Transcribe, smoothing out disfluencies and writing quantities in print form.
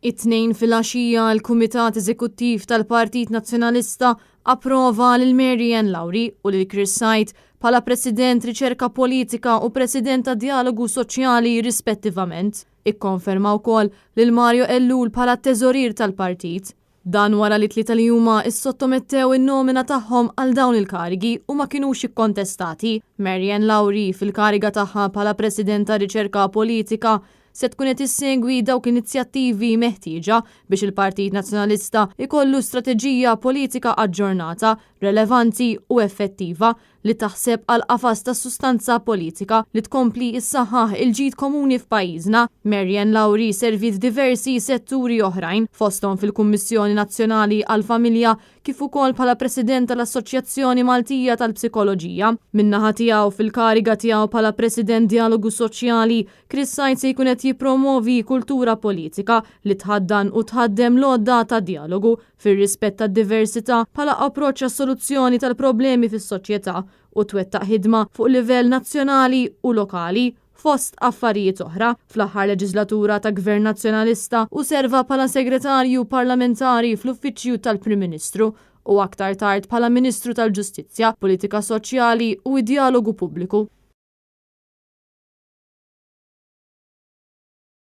It-Tnejn filgħaxija l-Kumitat Eżekuttiv tal-Partit Nazzjonalista approva lil Mary Ann Lauri u lil Chris Said bħala President Riċerka Politika u President tad-Djalogu Soċjali rispettivament. Ikkonferma wkoll lil Mario Ellul bħala t-Teżorier tal-Partit. Dan wara li t-tlieta li huma issottomettew in-nomina tagħhom għal dawn il-karigi u ma kinux ikkontestati. Mary Ann Lauri, fil-kariga tagħha bħala President ta' Riċerka Politika, se tkun qed issegwi dawk l-inizjattivi meħtieġa biex il-Partit Nazzjonalista jkollu strateġija politika aġġornata, relevanti u effettiva li taħseb għall-qafas tas-sustanza politika li tkompli ssaħħaħ il-ġid komuni f'pajjiżna. Mary Ann Lauri serviet f'diversi setturi oħrajn, fosthom fil-Kummissjoni Nazzjonali għall-Familja kif ukoll bħala President tal-Assoċjazzjoni Maltija tal-Psikoloġija. Min-naħa tiegħu, fil-kariga tiegħu bħala President Djalogu Soċjali, Chris Said se jkun qed jippromwovi kultura politika li tħaddan u tħaddem l-għodda tad-djalogu fir-rispett tad-diversità bħala approċċ għas-soluzzjoni tal-problemi fis-soċjetà u twettaq ħidma fuq livell nazzjonali u lokali fost affarijiet oħra. Fl-aħħar leġislatura ta' Gvern Nazzjonalista hu serva bħala Segretarju Parlamentari fl-Uffiċċju tal-Prim Ministru u aktar tard bħala Ministru tal-Ġustizzja, Politika Soċjali u d-Djalogu Pubbliku.